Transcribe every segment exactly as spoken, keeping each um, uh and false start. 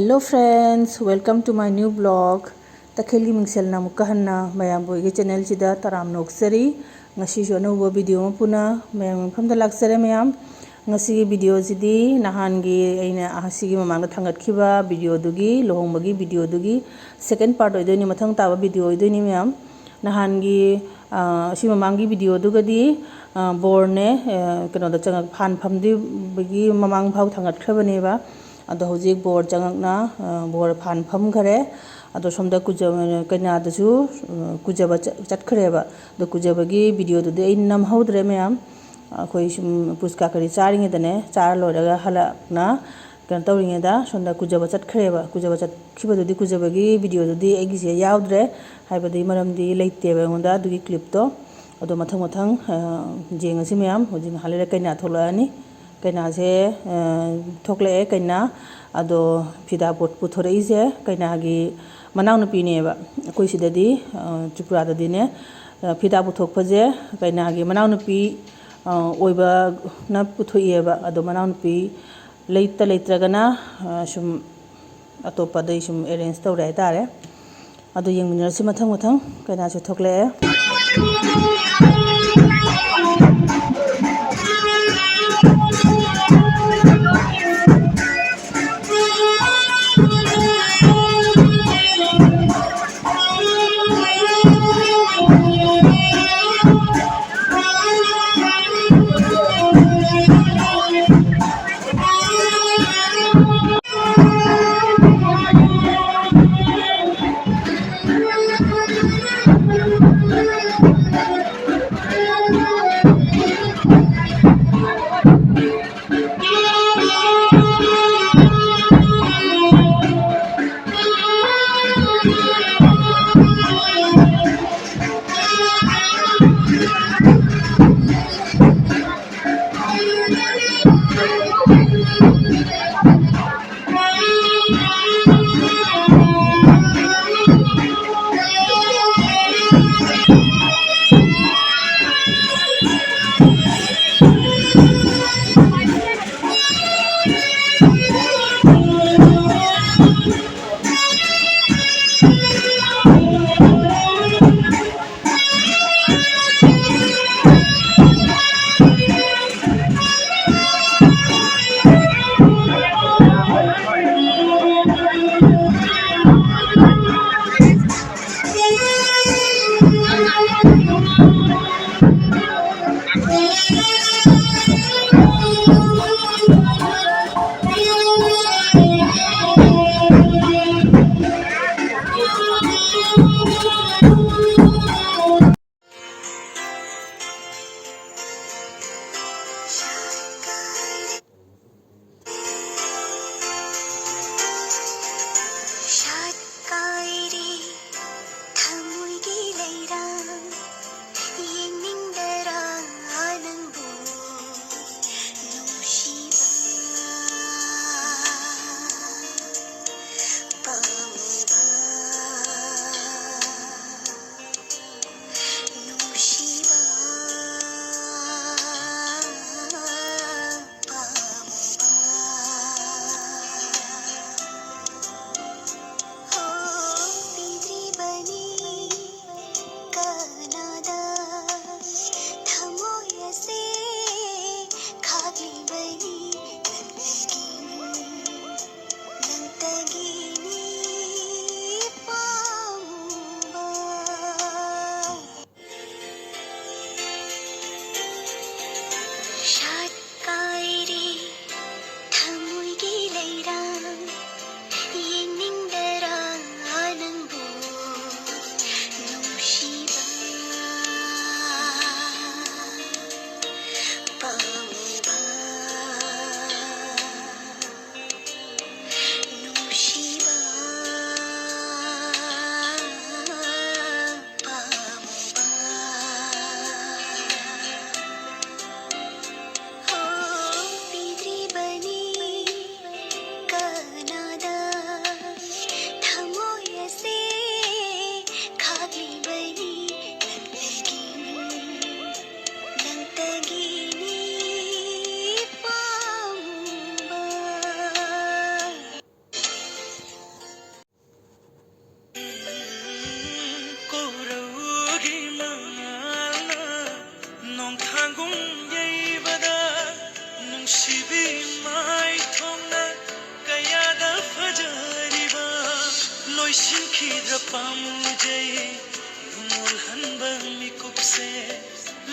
Hello friends, welcome to my new vlog. ꯇꯈꯦꯜꯒꯤ ꯃꯤꯡꯁꯦꯜꯅ ꯑꯃꯨꯛꯀ ꯍꯟꯅ ꯃꯌꯥꯝꯕꯨ ꯑꯩꯒꯤ ꯆꯦꯅꯦꯜꯁꯤꯗ ꯇꯔꯥꯝꯅ ꯑꯣꯛꯆꯔꯤ꯫ ꯉꯁꯤꯁꯨ ꯑꯅꯧꯕ ꯚꯤꯗꯤꯑꯣ ꯑꯃ ꯄꯨꯅ ꯃꯌꯥꯝꯒꯤ ꯃꯐꯝꯗ ꯂꯥꯛꯆꯔꯦ ꯃꯌꯥꯝ꯫ ꯉꯁꯤꯒꯤ ꯚꯤꯗꯤꯑꯣꯁꯤꯗꯤ ꯅꯍꯥꯟꯒꯤ ꯑꯩꯅ ꯑꯁꯤꯒꯤ ꯃꯃꯥꯡꯗ ꯊꯥꯡꯒꯠꯈꯤꯕ ꯚꯤꯗꯤꯑꯣꯗꯨꯒꯤ, ꯂꯨꯍꯣꯡꯕꯒꯤ ꯚꯤꯗꯤꯑꯣꯗꯨꯒꯤ second part ꯑꯣꯏꯗꯣꯏꯅꯤ, ꯃꯊꯪ ꯇꯥꯕ ꯚꯤꯗꯤꯑꯣ ꯑꯣꯏꯗꯣꯏꯅꯤ ꯃꯌꯥꯝ꯫ ꯅꯍꯥꯟꯒꯤ, ꯑ, ꯑꯁꯤ ꯃꯃꯥꯡꯒꯤ ꯚꯤꯗꯤꯑꯣꯗꯨꯒꯗꯤ, ꯑ, ꯕꯣꯔꯅꯦ, ꯑ, ꯀꯩꯅꯣꯗ ꯆꯪꯉꯛ-, ꯐꯥꯟ ꯐꯝꯗ꯭ꯔꯤꯕꯒꯤ ꯃꯃꯥꯡ ꯐꯥꯎ ꯊꯥꯡꯒꯠꯈ꯭ꯔꯕꯅꯦꯕ꯫ ꯑꯗꯣ ꯍꯧꯖꯤꯛ ꯕꯣꯔ ꯆꯪꯉꯛꯅ, ꯑ, ꯕꯣꯔ ꯐꯥꯟ ꯐꯝꯈꯔꯦ꯫ ꯑꯗꯣ ꯁꯣꯝꯗ ꯀꯨꯖ-, ꯀꯩꯅꯥꯗꯁꯨ, ꯑ, ꯀꯨꯖꯕ ꯆꯠ-, ꯆꯠꯈ꯭ꯔꯦꯕ꯫ ꯑꯗꯣ ꯀꯨꯖꯕꯒꯤ ꯚꯤꯗꯤꯑꯣꯗꯨꯗꯤ ꯑꯩ ꯅꯝꯍꯧꯗ꯭ꯔꯦ ꯃꯌꯥꯝ꯫ ꯑꯩꯈꯣꯏ ꯁꯨꯝ ꯄꯨꯁꯀꯥ ꯀꯔꯤ ꯆꯥꯔꯤꯉꯩꯗꯅꯦ, ꯆꯥꯔ ꯂꯣꯏꯔꯒ ꯍꯜꯂꯛꯅ ꯀꯩꯅꯣ ꯇꯧꯔꯤꯉꯩꯗ ꯁꯣꯝꯗ ꯀꯨꯖꯕ ꯆꯠꯈ꯭ꯔꯦꯕ꯫ ꯀꯨꯖꯕ ꯆꯠꯈꯤꯕꯗꯨꯗꯤ, ꯀꯨꯖꯕꯒꯤ ꯚꯤꯗꯤꯑꯣꯗꯨꯗꯤ ꯑꯩꯒꯤꯁꯦ ꯌꯥꯎꯗ꯭ꯔꯦ, ꯍꯥꯏꯕꯗꯤ ꯃꯔꯝꯗꯤ ꯂꯩꯇꯦꯕ ꯑꯩꯉꯣꯟꯗ ꯑꯗꯨꯒꯤ ꯀ꯭ꯂꯤꯞꯇꯣ꯫ ꯑꯗꯣ ꯃꯊꯪ ꯃꯊꯪ, ꯑ, ꯌꯦꯡꯉꯁꯤ ꯃꯌꯥꯝ꯫ ꯍꯧꯖꯤꯛ ꯉꯥꯏꯍꯥꯛ ꯂꯩꯔ ꯀꯩꯅꯥ ꯊꯣꯛꯂꯛꯑꯅꯤ꯫ ꯀꯩꯅꯥꯁꯦ, ꯑ, ꯊꯣꯛꯂꯛꯑꯦ ꯀꯩꯅꯥ꯫ ꯑꯗꯣ ꯐꯤꯗꯥ ꯄꯨ-, ꯄꯨꯊꯣꯔꯛꯏꯁꯦ ꯀꯩꯅꯥꯒꯤ ꯃꯅꯥꯎꯅꯨꯄꯤꯅꯦꯕ꯫ ꯑꯩꯈꯣꯏ ꯁꯤꯗꯗꯤ, ꯑ, ꯇ꯭ꯔꯤꯄꯨꯔꯥꯗꯗꯤꯅꯦ, ꯑ, ꯐꯤꯗꯥ ꯄꯨꯊꯣꯛꯄꯁꯦ ꯀꯩꯅꯥꯒꯤ ꯃꯅꯥꯎꯅꯨꯄꯤ, ꯑ, ꯑꯣꯏꯕꯅ ꯄꯨꯊꯣꯛꯏꯑꯕ꯫ ꯑꯗꯣ ꯃꯅꯥꯎꯅꯨꯄꯤ ꯂꯩꯇ ꯂꯩꯇ꯭ꯔꯒꯅ, ꯑ, ꯁꯨꯝ ꯑꯇꯣꯞꯄꯗꯩ ꯁꯨꯝ arrange ꯇꯧꯔꯦ ꯍꯥꯏꯇꯥꯔꯦ꯫ ꯑꯗꯣ ꯌꯦꯡꯃꯤꯟꯅꯔꯁꯤ ꯃꯊꯪ ꯃꯊꯪ꯫ ꯀꯩꯅꯥꯁꯨ ꯊꯣꯛꯂꯛꯑꯦ꯫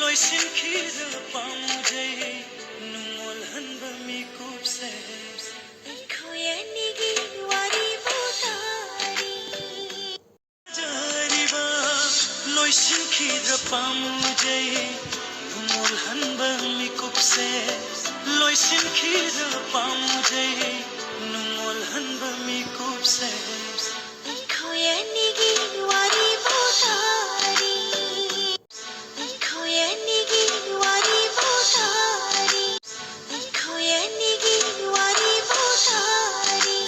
ꯂꯣꯏꯁꯤꯟꯈꯤꯗ꯭ꯔꯕ ꯄꯥꯝꯖꯩ ꯅꯨꯡꯉꯣꯜꯍꯟꯕ ꯃꯤꯀꯨꯞꯁꯦ꯫ ꯑꯩꯈꯣꯏ ꯑꯅꯤꯒꯤ ꯋꯥꯔꯤꯕꯨ ꯇꯥꯔꯤ꯫ ꯐꯖꯔꯤꯕ ꯂꯣꯏꯁꯤꯟꯈꯤꯗ꯭ꯔ ꯄꯥꯝꯖꯩ ꯅꯨꯡꯉꯣꯜꯍꯟꯕ ꯃꯤꯀꯨꯞꯁꯦ꯫ ꯂꯣꯏꯁꯤꯟꯈꯤꯗ꯭ꯔ ꯄꯥꯝꯖꯩ ꯅꯨꯡꯉꯣꯜꯍꯟꯕ ꯃꯤꯀꯨꯞꯁꯦ꯫ ꯑꯩꯈꯣꯏ ꯑꯅꯤꯒꯤ ꯋꯥꯔꯤꯕꯨ ꯇꯥꯔꯤ꯫ ꯑꯩꯈꯣꯏ ꯑꯅꯤꯒꯤ ꯋꯥꯔꯤꯕꯨ ꯇꯥꯔꯤ꯫ ꯑꯩꯈꯣꯏ ꯑꯅꯤꯒꯤ ꯋꯥꯔꯤꯕꯨ ꯇꯥꯔꯤ꯫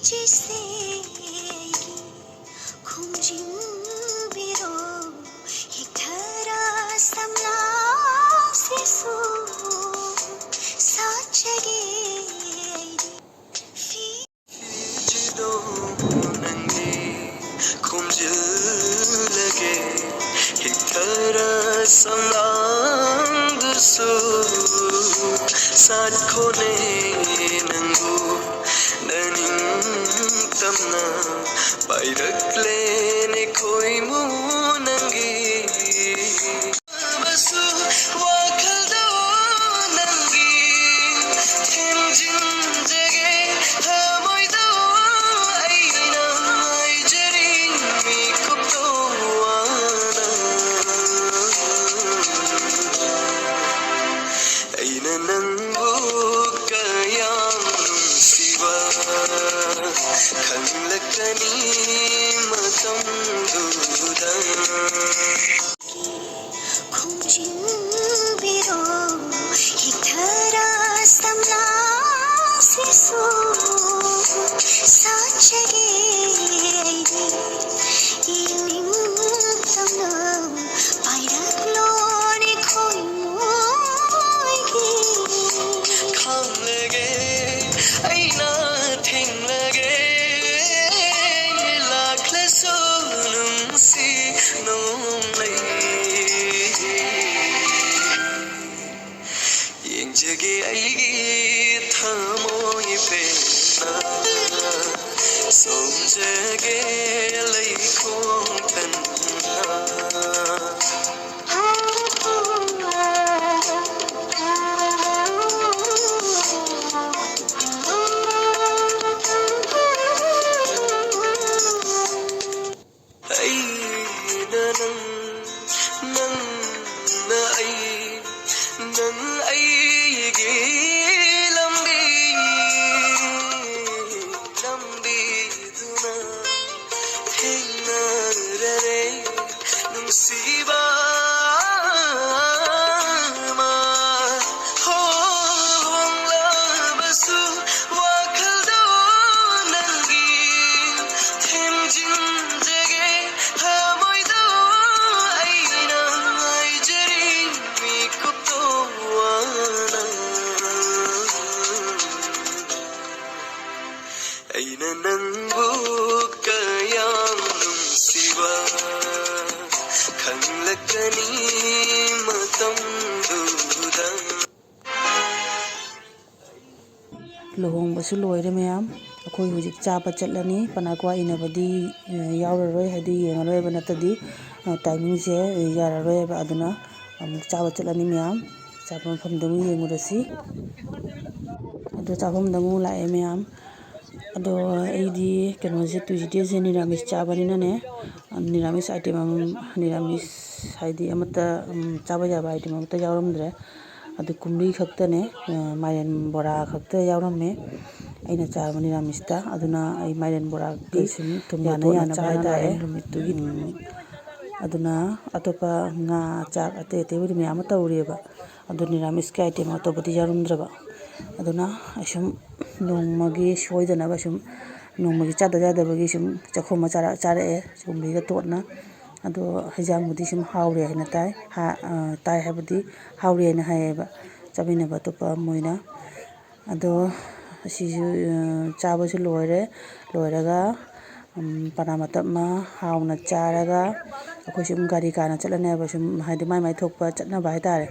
ꯆꯤꯁꯦꯒꯤ ꯈꯨꯝꯖꯤꯟꯕꯤꯔꯣ, ꯍꯤꯛꯊꯔ ꯁꯝꯂꯥꯡꯁꯤꯁꯨ ꯁꯥꯠꯆꯒꯦ ꯑꯩꯗꯤ꯫ ꯐꯤꯖꯤꯗꯣ ꯅꯪꯒꯤ ꯈꯨꯝꯖꯤꯜꯂꯒꯦ, ꯍꯤꯛꯊꯔ ꯁꯝꯂꯥꯡꯗꯨꯁꯨ ꯁꯥꯠꯈꯣꯅꯦ ꯅꯪꯕꯨ ꯅꯅꯤꯡꯇꯝꯅ ꯄꯥꯏꯔꯛꯂꯦꯅꯦ ꯈꯣꯏꯃꯨ ꯅꯪꯒꯤ꯫ ꯋꯥꯈꯜꯗꯣ ꯅꯪꯒꯤ ꯊꯦꯝꯖꯤꯟꯖꯒꯦ, ꯊꯃꯣꯏꯗꯣ ꯑꯩꯅ ꯍꯥꯏꯖꯔꯤ ꯃꯤꯀꯨꯞꯇꯣ ꯋꯥꯅ꯫ ꯑꯩꯅ ꯅꯪꯕꯨ ꯀꯌꯥꯝ ꯅꯨꯡꯁꯤꯕ ꯈꯪꯂꯛꯀꯅꯤ ꯃꯇꯝꯗꯨꯗ꯫ ꯈꯨꯝꯖꯤꯟꯕꯤꯔꯣ, ꯍꯤꯛꯊꯔ ꯁꯝꯂꯥꯡꯁꯤꯁꯨ ꯁꯥꯠꯆꯒꯦ ꯑꯩꯗꯤ꯫ ꯏꯅꯤꯡꯇꯝꯅ ꯄꯥꯏꯔꯛꯂꯣꯅꯦ ꯈꯣꯏꯃꯣꯏꯒꯤ꯫ ꯈꯪꯂꯒꯦ ꯑꯩꯅ ꯊꯦꯡꯂꯒꯦ, ꯂꯥꯛꯂꯁꯨ ꯅꯨꯡꯁꯤ ꯅꯣꯡꯂꯩ꯫ ꯌꯦꯡꯖꯒꯦ ꯑꯩꯒꯤ ꯊꯃꯣꯏ ꯄꯦꯟꯅ, ꯁꯣꯝꯖꯒꯦ ꯂꯩꯈꯣꯡ ꯇꯟꯅ꯫ ꯑꯩꯅ ꯅꯪ, ꯅꯪꯅ ꯑꯩ, ꯅꯪ ꯑꯩꯒꯤ ꯂꯝꯕꯤ, ꯂꯝꯕꯤꯗꯨꯅ ꯊꯦꯡꯅꯔꯔꯦ ꯅꯨꯡꯁꯤꯕ ꯑꯃ꯫ ꯍꯣꯡꯂꯕꯁꯨ ꯋꯥꯈꯜꯗꯣ ꯅꯪ ꯂꯨꯍꯣꯡꯕꯁꯨ ꯂꯣꯏꯔꯦ ꯃꯌꯥꯝ꯫ ꯑꯩꯈꯣꯏ ꯍꯧꯖꯤꯛ ꯆꯥꯕ ꯆꯠꯂꯅꯤ꯫ ꯄꯅꯥꯀ꯭ꯋꯥ ꯏꯟꯅꯕꯗꯤ, ꯑ, ꯌꯥꯎꯔꯔꯣꯏ, ꯍꯥꯏꯗꯤ ꯌꯦꯡꯉꯔꯣꯏꯕ, ꯅꯠꯇꯗꯤ, ꯑ, ꯇꯥꯏꯃꯤꯡꯁꯦ ꯌꯥꯔꯔꯣꯏꯕ꯫ ꯑꯗꯨꯅ ꯑꯃꯨꯛ ꯆꯥꯕ ꯆꯠꯂꯅꯤ ꯃꯌꯥꯝ꯫ ꯆꯥꯕ ꯃꯐꯝꯗ ꯑꯃꯨꯛ ꯌꯦꯡꯉꯨꯔꯁꯤ꯫ ꯑꯗꯣ ꯆꯥꯐꯝꯗ ꯑꯃꯨꯛ ꯂꯥꯛꯑꯦ ꯃꯌꯥꯝ꯫ ꯑꯗꯣ ꯑꯩꯗꯤ ꯀꯩꯅꯣꯁꯦ, ꯇ꯭ꯌꯨꯁꯗꯦꯁꯦ ꯅꯤꯔꯥꯃꯤꯁ ꯆꯥꯕꯅꯤꯅꯅꯦ, ꯅꯤꯔꯥꯃꯤꯁ item ꯑꯃ, ꯅꯤꯔꯥꯃꯤꯁ ꯍꯥꯏꯗꯤ ꯑꯃꯠꯇ, ꯎꯝ, ꯆꯥꯕ ꯌꯥꯕ item ꯑꯃꯠꯇ ꯌꯥꯎꯔꯝꯗ꯭ꯔꯦ꯫ ꯑꯗꯨ ꯀꯨꯝꯂꯤ ꯈꯛꯇꯅꯦ, ꯑ, ꯃꯥꯏꯔꯦꯟ ꯕꯣꯔꯥ ꯈꯛꯇ ꯌꯥꯎꯔꯝꯃꯦ ꯑꯩꯅ ꯆꯥꯕ ꯅꯤꯔꯥꯃꯤꯁꯇ꯫ ꯑꯗꯨꯅ ꯑꯩ ꯃꯥꯏꯔꯦꯟ ꯕꯣꯔꯥꯗꯤ ꯁꯨꯝ ꯊꯨꯝ ꯌꯥꯅ ꯌꯥꯅꯕ ꯍꯥꯏꯇꯥꯔꯦ ꯅꯨꯃꯤꯠꯇꯨꯒꯤ꯫ ꯎꯝ, ꯑꯗꯨꯅ ꯑꯇꯣꯞꯄ ꯉꯥ, ꯆꯥꯛ ꯑꯇꯩ ꯑꯇꯩꯕꯨꯗꯤ ꯃꯌꯥꯝ ꯑꯃ ꯇꯧꯔꯤꯑꯕ꯫ ꯑꯗꯨ ꯅꯤꯔꯥꯃꯤꯁꯀꯤ item ꯑꯇꯣꯞꯄꯗꯤ ꯌꯥꯎꯔꯝꯗ꯭ꯔꯕ꯫ ꯑꯗꯨꯅ ꯑꯩ ꯁꯨꯝ ꯅꯣꯡꯃꯒꯤ ꯁꯣꯏꯗꯅꯕ ꯁꯨꯝ ꯅꯣꯡꯃꯒꯤ ꯆꯥꯗ ꯌꯥꯗꯕꯒꯤ ꯁꯨꯝ ꯆꯥꯛꯈꯣꯝ ꯑꯃ ꯆꯥꯔ-, ꯆꯥꯔꯛꯑꯦ ꯆꯨꯝꯂꯤꯒ ꯇꯣꯠꯅ꯫ ꯑꯗꯣ ꯍꯩꯖꯥꯡꯕꯨꯗꯤ ꯁꯨꯝ ꯍꯥꯎꯔꯦ ꯍꯥꯏꯅ ꯇꯥꯏ꯫ ꯍꯥ-, ꯑ, ꯇꯥꯏ ꯍꯥꯏꯕꯗꯤ ꯍꯥꯎꯔꯦ ꯍꯥꯏꯅ ꯍꯥꯏꯌꯦꯕ ꯆꯥꯃꯤꯟꯅꯕ ꯑꯇꯣꯞꯄ ꯃꯣꯏꯅ꯫ ꯑꯗꯣ ꯑꯁꯤꯁꯨ, ꯑ, ꯆꯥꯕꯁꯨ ꯂꯣꯏꯔꯦ꯫ ꯂꯣꯏꯔꯒ, ꯎꯝ, ꯄꯅꯥ ꯃꯇꯞ ꯑꯃ ꯍꯥꯎꯅ ꯆꯥꯔꯒ ꯑꯩꯈꯣꯏ ꯁꯨꯝ ꯒꯥꯔꯤ ꯀꯥꯅ ꯆꯠꯂꯅꯦꯕ, ꯁꯨꯝ ꯍꯥꯏꯗꯤ ꯃꯥꯏ ꯃꯥꯏ ꯊꯣꯛꯄ ꯆꯠꯅꯕ ꯍꯥꯏꯇꯥꯔꯦ꯫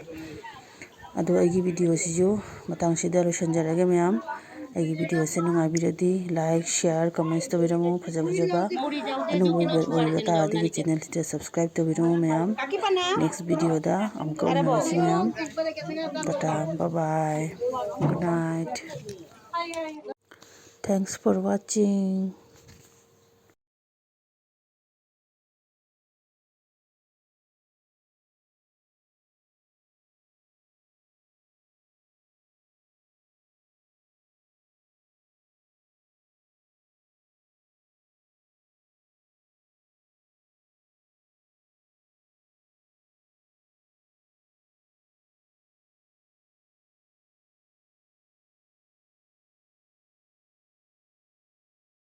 ꯑꯗꯣ ꯑꯩꯒꯤ videoꯁꯤꯁꯨ ꯃꯇꯥꯡꯁꯤꯗ ꯂꯣꯏꯁꯤꯟꯖꯔꯒꯦ ꯃꯌꯥꯝ꯫ ꯑꯩꯒꯤ videoꯁꯦ ꯅꯨꯡꯉꯥꯏꯕꯤꯔꯗꯤ like, share, comments ꯇꯧꯕꯤꯔꯝꯃꯨ꯫ ꯐꯖ ꯐꯖꯕ ꯑꯅꯧꯕ ꯑꯣꯏꯕ ꯇꯥꯔꯗꯤ ꯑꯩꯒꯤ channelꯁꯤꯗ subscribe ꯇꯧꯕꯤꯔꯝꯃꯨ ꯃꯌꯥꯝ꯫ Next videoꯗ ꯑꯃꯨꯛꯀ ꯎꯅꯔꯁꯤ ꯃꯌꯥꯝ꯫ Tata, bye bye, good night, thanks for watching.